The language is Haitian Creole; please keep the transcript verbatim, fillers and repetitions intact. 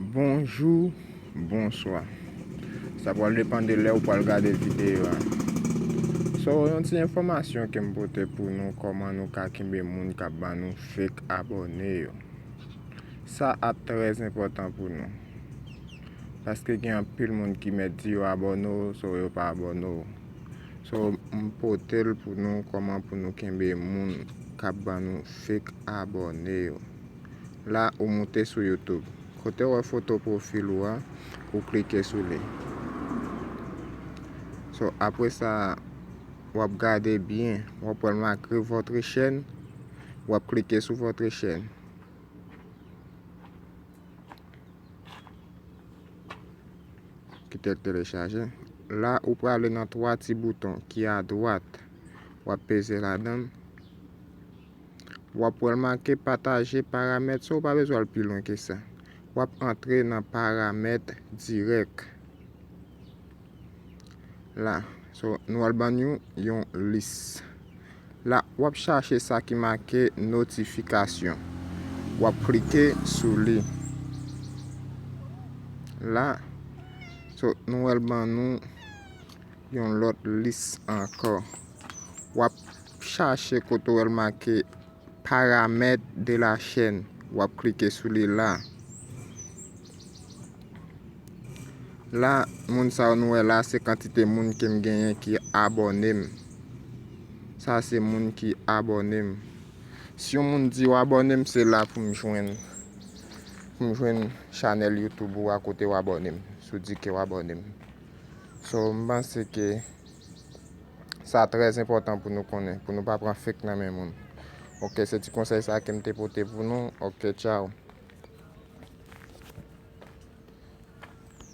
Bonjou, bonswa. Sa pral depann de lè ou pral gade videyo a. So, yon ti enfòmasyon ke m pote pou nou, kòman nou ka kenbe moun k ap ban nou fake abòne yo. Sa ap trè enpòtan pou nou. Paske gen anpil moun ki mèt di yo abòne w, so yo pa abòne w. So, m pote l pou nou, kòman pou nou kenbe moun k ap ban nou fake abòne yo. La, ou moute sou YouTube. Kote w wè foto pwofil ou a, ou klike sou li. So, apre sa, w ap gade byen. W ap wè l make votre chaîne. W ap klike sou votre chaîne. Kite l telechaje. La, ou prale nan twa ti bouton ki adwat. W ap peze ladan l. W ap wè l make pataje paramèt, so ou pa bezwen al pi lwen ke sa. W ap antre nan paramèt dirèk. La, so, nou al ban nou yon lis. La, w ap chache sa ki make notifikasyon. W ap klike sou li. La, so, nou al ban nou yon lòt lis ankò. W ap chache kote w wè l make paramèt de la chaîne. W ap klike sou li la. La, moun sa yo nou wè la, se kantite moun ke m genyen ki abòne m. Sa se moun ki abòne m. Si yon moun di yo abòne m, se la pou m jwenn, pou m jwenn chanèl YouTube ou a kote w abòne m. Si w di ke w abòne m. So, m panse ke sa trè enpòtan pou nou konnen, pou nou pa pran fake nan men moun. Ok, se ti konsèy sa ke m te pote pou nou. Ok, tchaw.